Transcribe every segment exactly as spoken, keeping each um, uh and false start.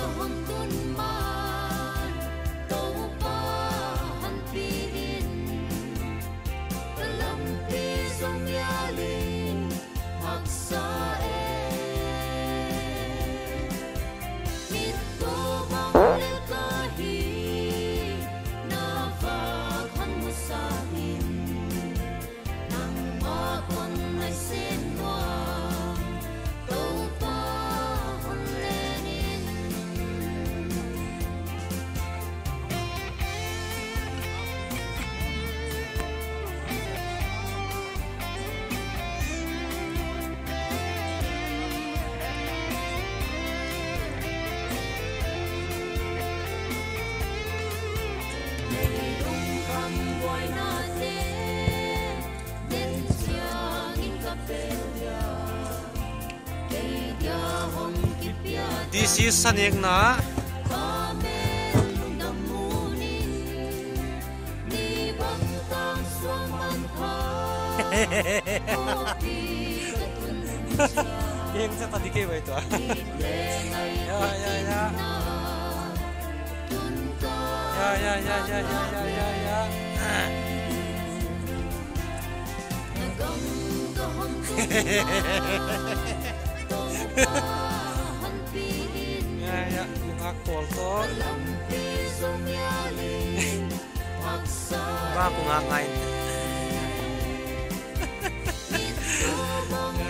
Hong tun man, Toupa hon pi in, ka lampi zong hial in, haksa e. Mit ko bang lel ka hi, na vak hon musak in. Nangmah kon ngaihsen nuam, Toupa hon len in. This is Sanekna. Yang sa tadi kay ba ito? Ya, ya, ya. Ya, ya, ya, ya, ya, ya, ya, ya. Ya, ya, ngak pawl to. Ba ku ngak ngai.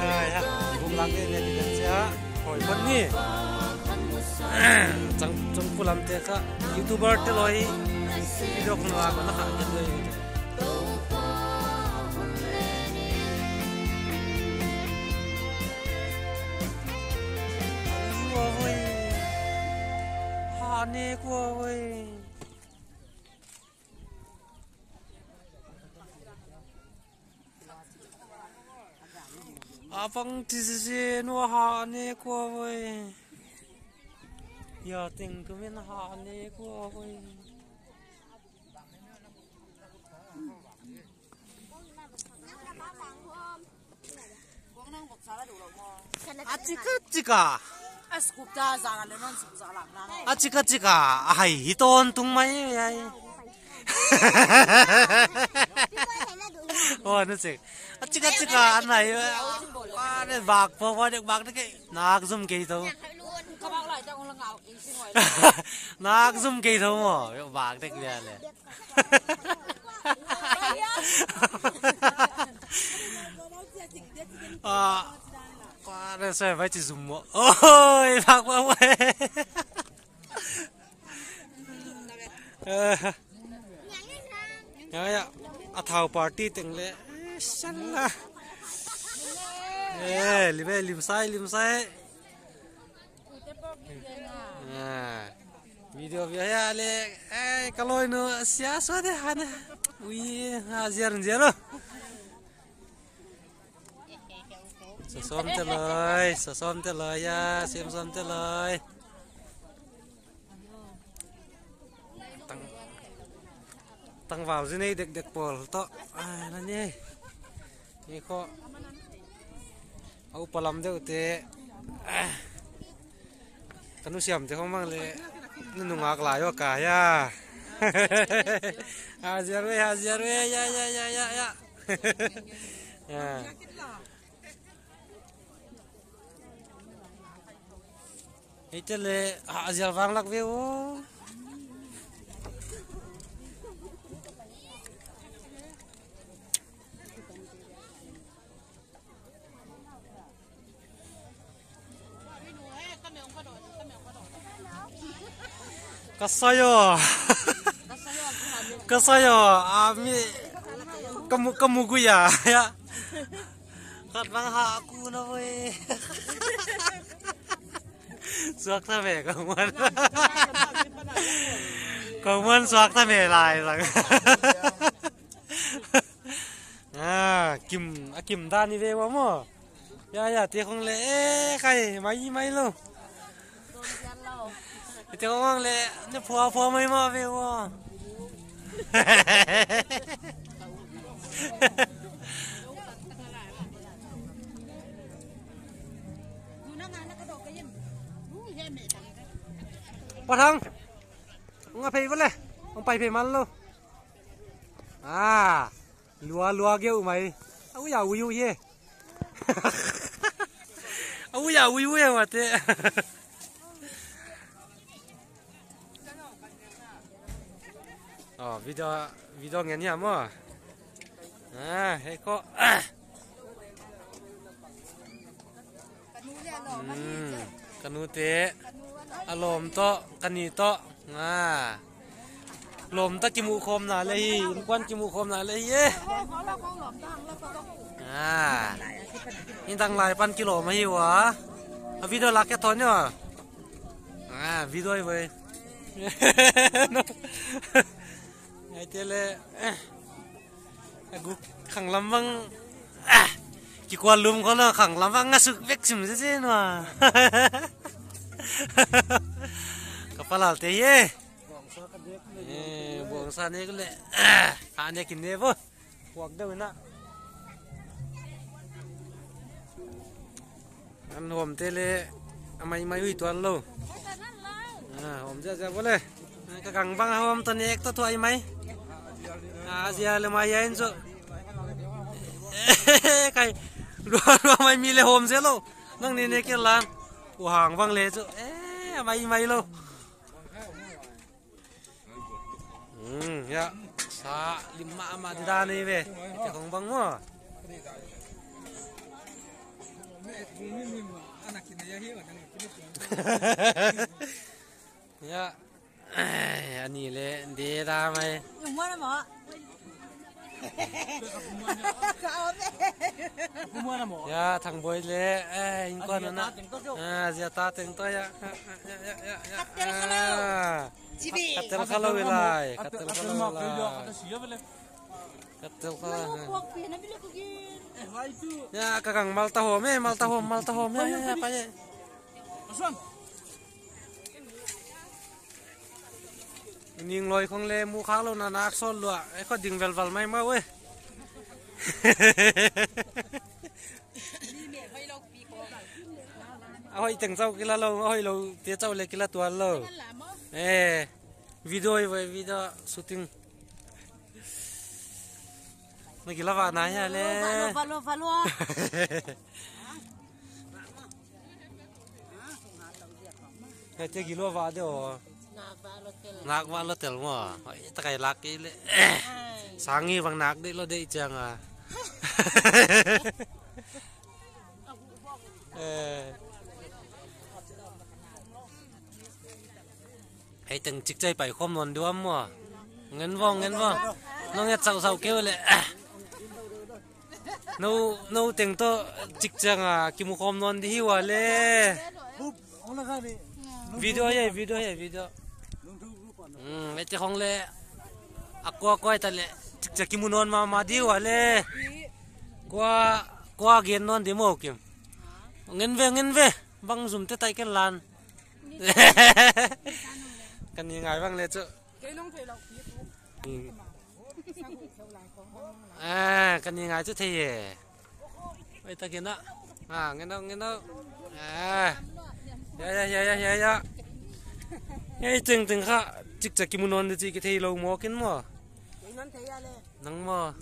Ya, ya, bum lak ni ni ni sia. Hoi, kon ni. Chang, chang pulam te kha, YouTuber te loi, video khong la ko na kha, ya loi. Kua voi. Ha ne kua voi. Apang ti si si nu ha ne kua voi. Ya ting kumin ha ne kua voi. A chika chika. A chika chika. A hai hi ton tung mai ai. Oh, nu chik. A chika chika, a nai. A ne bak po, a ne bak de ke. Nak zum ke to. Nak zum ke to mo. Bak de ke le. Ah, kua ne se vai chi zum mo. Oi, bak bak. Eh. Ya, ya. A thau party teng le. Eh, sala. Eh, lim, lim sai, lim sai. Ah. Video via ya le. Eh, ka loi nu sia so de hana. Ui, ha ziar ziar lo. Sa som te loi, sa som te loi ya, sem som te loi. Tang, tang vau zi nei dek dek pawl to. Ai, na ni. Ni ko. Au palam deu te. Ka nu siam te khong mang le. Nu nungak lai o ka ya. Haziar we, haziar we, ya, ya, ya, ya, ya. Ya. Hei te le, haziar vang lak ve o. Ka sai o. Ka sai o. A mi. Ka mu, ka mu gui a. Ya. Khat bang ha ku na voi. Suak ta ve ka muan. Ka muan suak ta ve lai lang. Ah, kim, a kim dan ni ve wa mo. Ya, ya, te khong le, eh, kai, mai, mai lo. Te khong le, ne phua, phua mai ma ve wa. Pathang. Nga phei bole. Ong pai phei man lou. Ah. Lua lua geu mai. Au ya u yu ye. Au ya u yu ye mate. Oh, video, video ngen ya mo. Ah, hei ko. Hmm, ka nu te, a lawm toh, ka ni toh. Ah. Lawm ta kimuh khawmna le hi, innkuan kimuh khawmna le hi e. Ah. Nidang lai pan kilawm ahi ua. A video lak ke thon yo. Ah, video i voi. Ai te le. A guk khang lam bang. Ah. Kikual lum khawng a khang lam bang a suk vek sim se se nua. Ka palal te ye. Eh, buang sa ne le. Ah, ha ne kin ne bo. Kuak deuh ina. An hawm te le a mai mai ui tuan lou. Ah, hawm zia zia bo le. Ka gang bang a hawm ta nek ta tuai mai. Ah, zia le mai ya in chu. Kai. Lua lua mai mi le hawm zia lou. Nang ni ne ke lan. Ku hang bang le chu. Eh, a mai mai lou. Hmm, ya. Sa lim mahmah di dan ni ve. Te khong bang mo. Ya. Ai, ani le de da mai. Ya, Thangboi le, eh, innkuan na. Ah, zia ta teng to ya. Ya, ya, ya, ya. Khatel kha lou. Ah. Chibi. Khatel kha lou lai, khatel kha lou lai. Khatel kha lou. Ya, ka gang mal ta hawm e, mal ta hawm, mal ta hawm, ya, ya, ya, pa ye. Ning loi khong le mu khak lou na nak sol lua. Ai kho ding vel val mai mau e. A hoi teng chau kila lou, a hoi lou te chau le kila tuan lou. Eh, video i voi, video shooting. Na kila va na ya le. Valo, valo, valo. Hei te gilo va de o. Nak va lo tel mo. Hoi, ta kai lak ki le. Sang i bang nak de lo de chiang a. Eh. Hei teng chik chai pai khawm nawn diam maw? Ngen vong, ngen vong. Nong et sau sau keu le. Nou, nou teng toh chik chang a kimu khawm nawn di hi ua le. Video ye, video ye, video. Hmm, mete khong le. A kua kua ta le. Chik chang kimu nawn mahmah di ua le. Kua, kua gen nawn di maw kim. Ngen ve, ngen ve. Bang zum te tai ken lan. Kan ni ngai bang le chu. Kei long thei lo pi tu. Hmm. Ah, kan ni ngai chu thei e. Ai ta kena. Ah, ngen nau, ngen nau. Ah. Ya, ya, ya, ya, ya, ya. Hei teng teng kha. Chik chak kimu nawn di chi kithei lou maw ken maw. Kei nawn thei a le. Nang maw.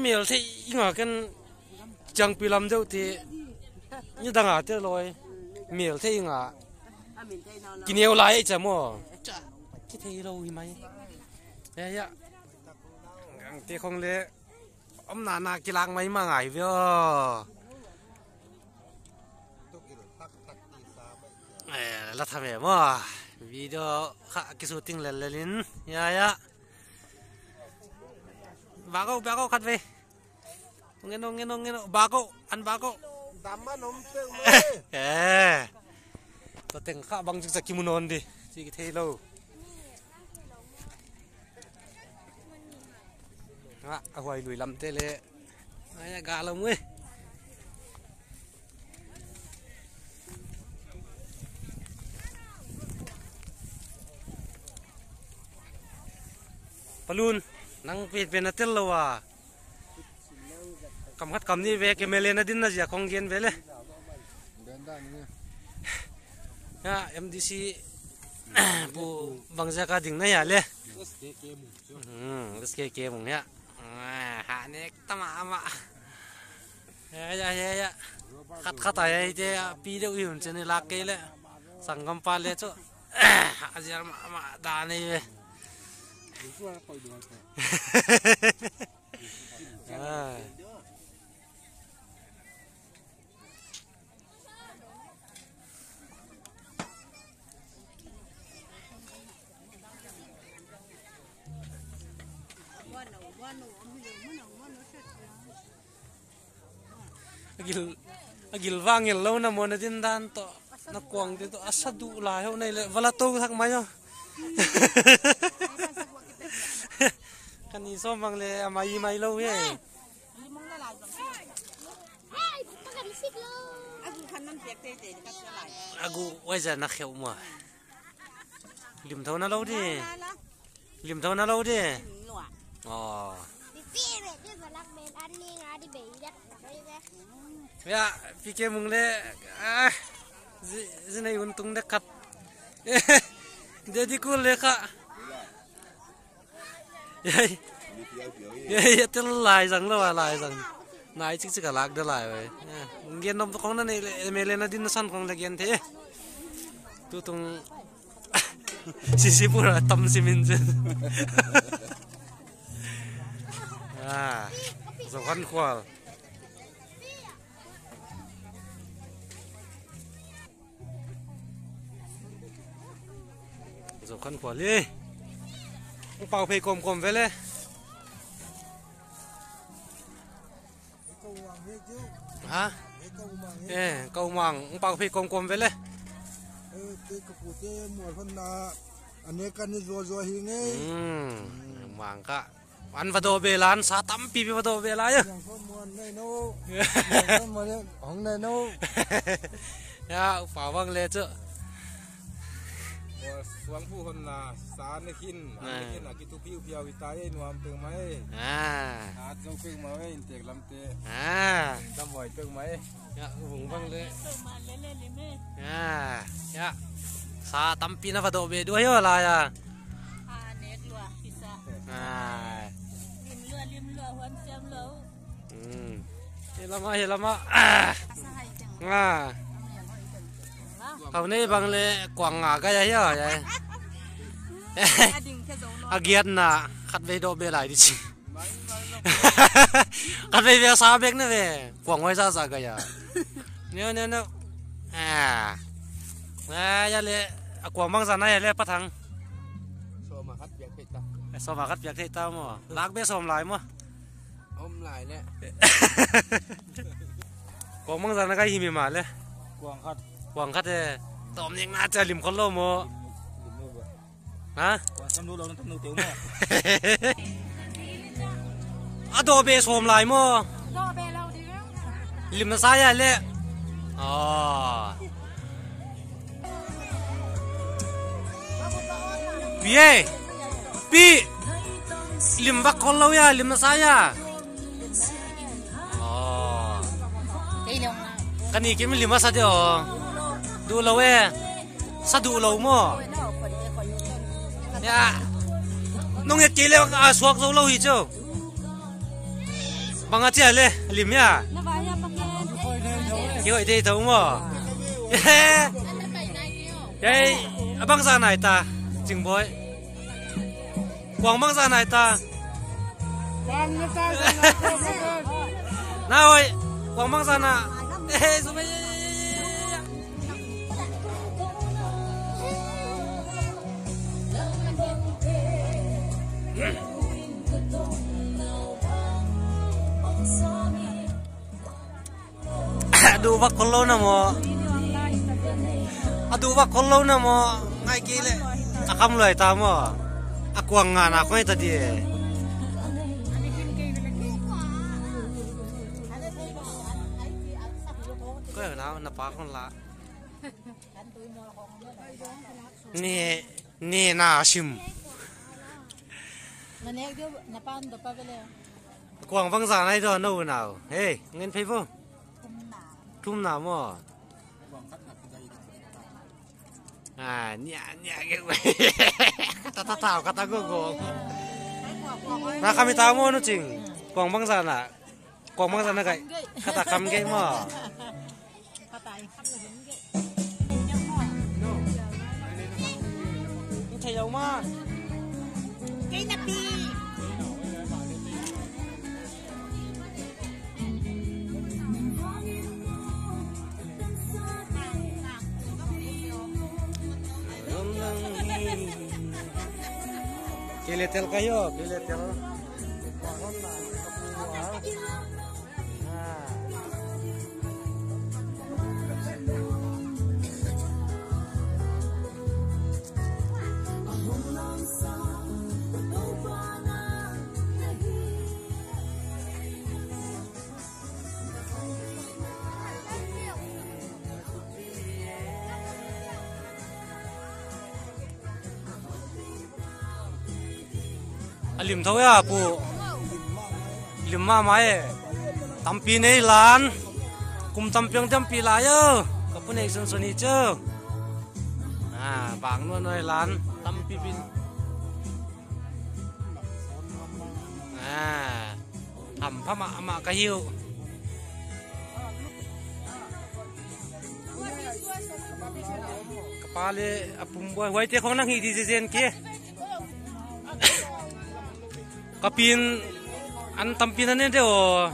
Mel thei nga ken. Chang pi lam deuh te. Ni dang a te loi. Mel thei nga. Kineu lai cha maw. Cha. Kithei lou hi mai. Ya, ya. Gangte khong le. Om na na kilang mai ma ngai ve o. Eh, la tham e maw. Video kha ki shooting lel lel in. Ya, ya. Bak o, bak o khat ve. Ngen o, ngen o, ngen o. Bak o, an bak o. Dam man om teng mai. Eh. To teng kha bang chik chak kimu nawn di. Chi kithei lou. Ah, a huai lui lam te le. Ai, a ga lou mui. Palun, nang pet pen a tel lou a. Kam khat kam ni ve ke mele na din na zia khong gen ve le. Ya, M D C Pu bangziak a ding na hia le? Hmm, S K K Mung hia. Ah, ha nek tama ama. Ya, ya, ya, ya. Khat khat a ya, ite, pi deuh i hun chen i lak kei le. Sanggam pa le chu. Aziar ma, ma, da nei ve. Ah. A gil, a gil vang el lou na maw na din dan toh, na kuang din toh, a sa duh lai hou nei le, va la tou thak mai aw. Ka ni sawm bang le, a mai mai lou hi. A gu khan nan piak teitei ka sia lai. A gu wai za na kheu ma. Lim tho na lou di. La, la, la. Lim tho na lou di. Lim lua. Oh. Pi pi be di balak be an ni nga di be ya. Ya, P K Mung le. Ah. Zi, zi nei un tung de khat. De di kul le kha. Yai. Yai, tel lai zang lou, lai zang. Nai chik chik a lak de lai wei. Gen nom khong na nei le, M L A na din san khong le gen the. Tutung. Sisi pura tam simin zen. Ah. Zokhankhual. Zokhankhual e. Pau phei kawmkawm ve le. Ha? Eh, ka umang. Pau phei kawmkawm ve le. Hmm. Mang ka. An va dawh be la, an sa tampi va dawh be la ya. Yang kon muan nei nou. Yang kon muan hong nei nou. Ya, upa bang le chu. Suang pu hon na sa ne khin, an ne khin a kitu piu piau i ta ye nuam peng mai. Ah. At zo peng mai, in tek lam te. Ah. Dam wai peng mai. Ya, vung bang le. Ya, ya. Sa tampi na va dawh be dua yo la ya. Ah, nek lua, kisa. Ah. Lim lua, lim lua, huan siam lua. Hmm. He lama, he lama. Ah. Asa hai teng. Ah. Kau nei bang le kuang nga ka ya ya ya. A ding ke zo lua. A giat na khat ve dawh be lai di chi. Ka ve ve sa bek ne ve. Kuang wai sa sa ka ya. Neu, neu, neu. Ah. Ah, ya le. A kuang bang zan a ya le pathang. Sawm a khat piak thei ta. Sawm a khat piak thei ta maw. Lak be sawm lai maw. Om lai le. Kuang bang zan a ka hi mi ma le. Kuang khat. Kuang khat e. Tawm ning na cha lim khol lou maw. Lim, lim lou ba. Ha? Kuan sam du lou na tam nu teu maw. A dawh be sawm lai maw. Dawh be lou di. Lim na sa ya le. Oh. Pi e. Pi. Lim vak khol lou ya, lim na sa ya. Oh. Kei leng. Ka ni kim lim a sa de aw. Du lou e. Sa duh lou maw. Ya. Nung et kei le a suak zou lou hi chu. Bang a chia le, lim ya. Ki hoi dei tou maw. Yai, a bang za nai ta, Chingboi. Kuang bang za nai ta. Na oi, kuang bang za na. Eh, sumai. A duh vak khol lou na maw. A duh vak khol lou na maw. Ngai kei le. A kham luai ta maw. A kuang nga na khoi ta di. Koi na, na pa khong la. Ni, ni na sim. Na nek deuh, na pan deuh pa bele. Kuang bang za nai deuh nou nau. Hey, ngen phei vo. Thum na. Thum na maw. Ah, nia, nia, ge. Kata, ta, ta, kata go, go. Na kami tamo nu ching. Kuang bangzah na. Kuang bangzah na kai. Kata kam ge mo. Thei lo ma. Kei na pi. Kei le tel ka yo, kei le tel. A lim thou ya pu. Lim mahmah e. Tampi nei lan. Kum tampi ang tampi lai o. Ka pu nei sun sun hi chu. Ah, bang nuai nuai lan. Tampi pi. Ah. Am pha mahmah ka hi uh. Ka pa le a pum buai huaite khong nang hi di zen zen ke. Ka pi'n an tampi na ne de o.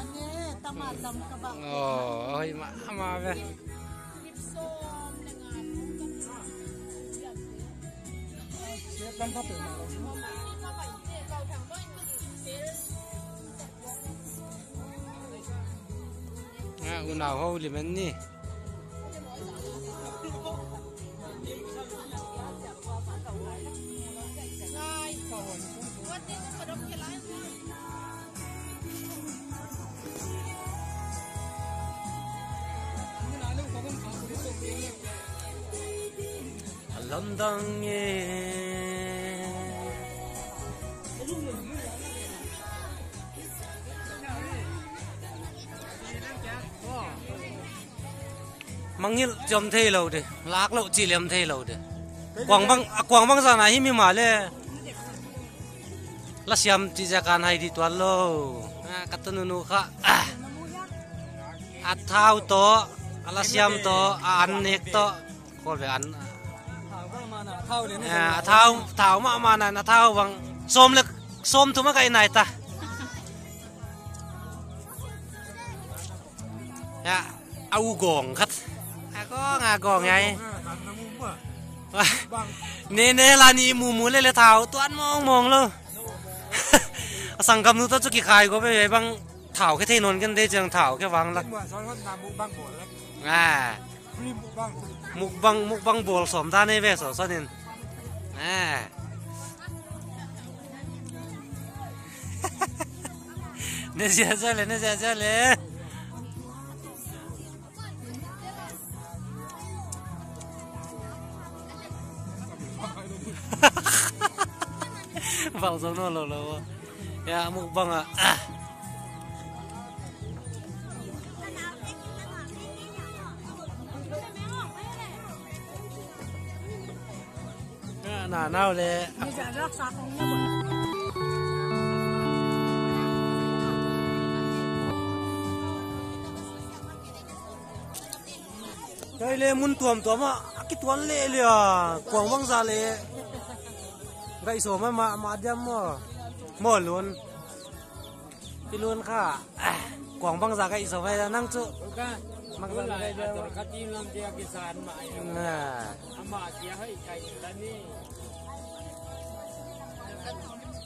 Oh, hoi mahmah ve. Ah, unau hou lim en ni. A lamdang e. Mangngilh chiam thei lou de, lak lou chi liam thei lou de. Kuang bang, a kuang bangzah na hi mi mah le. La siam chi ziak a hai di tuan lou. Ah, ka tu nunu kha. Ah. A thau toh, a la siam toh, a an nek toh. Ko ve an. Ah, a thau, thau mahmah na, a thau bang. Sawm le, sawm thum a kai nai ta. Ya, a u gong khat. A gong, a gong ai. Ne, ne la ni mumu le le thau tuan mong mong lou. A sanggamnu toh chu kikhai go ve bang thau khe thei nawn ken de chang thau khe vang la. Ah. Mukbang, mukbang bawl sawm ta nei ve sawsawnin. Ah. Ne ziahziah le, ne ziahziah le. Bawl sawm nawn lou lou. Ya, mukbang ah. Ah. Na, nau le. Kei le mun tuamtuam ah, a kituan leh leh a, kuang bangzah le. Gaihsawm a mah, mah diam maw. Maw lun. Kilun kha. Ah, kuang bangzah gaihsawm a nang chu. Bangzah gaihsawm. Ka tin lam dia kisan mah. Na. Ama kia hai kai la ni.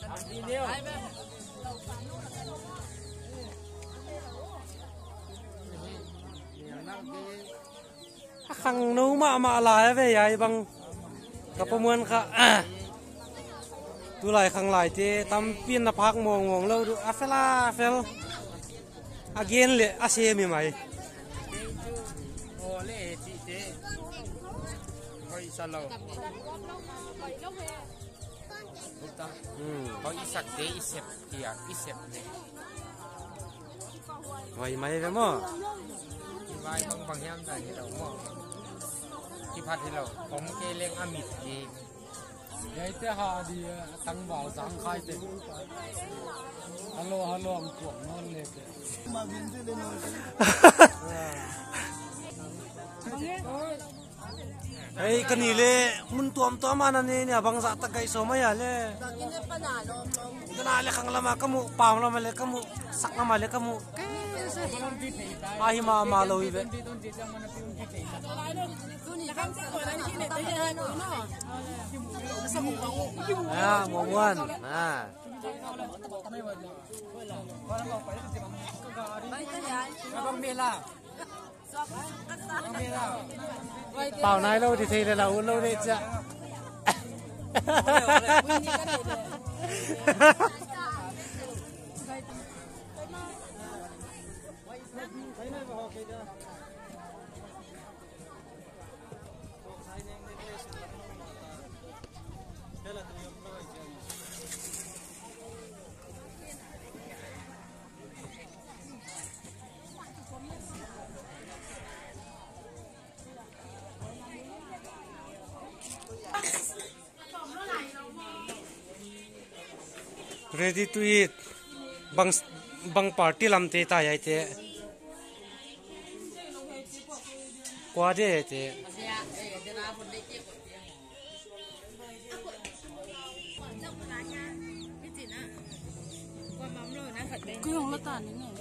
Ang di neo. A khangnou mahmah lai a ve ai bang. Ka pa muan kha. Tulai khanglaite tampi'n na phak mawngmawng lou uh a fel a fel. A gen le a se mi mai. Hmm. Ko i sak te i sep tia i sep le. Vai mai ve maw. Vai bang bang hiam dan ni lo maw. Kiphat hilou, kong ke leng a mit ding. Hiaite ha di, a tangval zang khaite. Hello, hello, ang kuang non le te. Hei, ka ni le, mun tuamtuam a na ne, ne, bangzah tak kai sawm mai a le. Ka na le khang lam a ka mu, pam lam a le ka mu, sak lam a le ka mu. Ahi mahmah lou hi ve. Ya, muanmuan. Ha. Pau nai lou di thei le la u lou le cha. Ready to eat. Bang, bang party lam te ta hiaite. Kua de te. Kuyong la ta ni nge.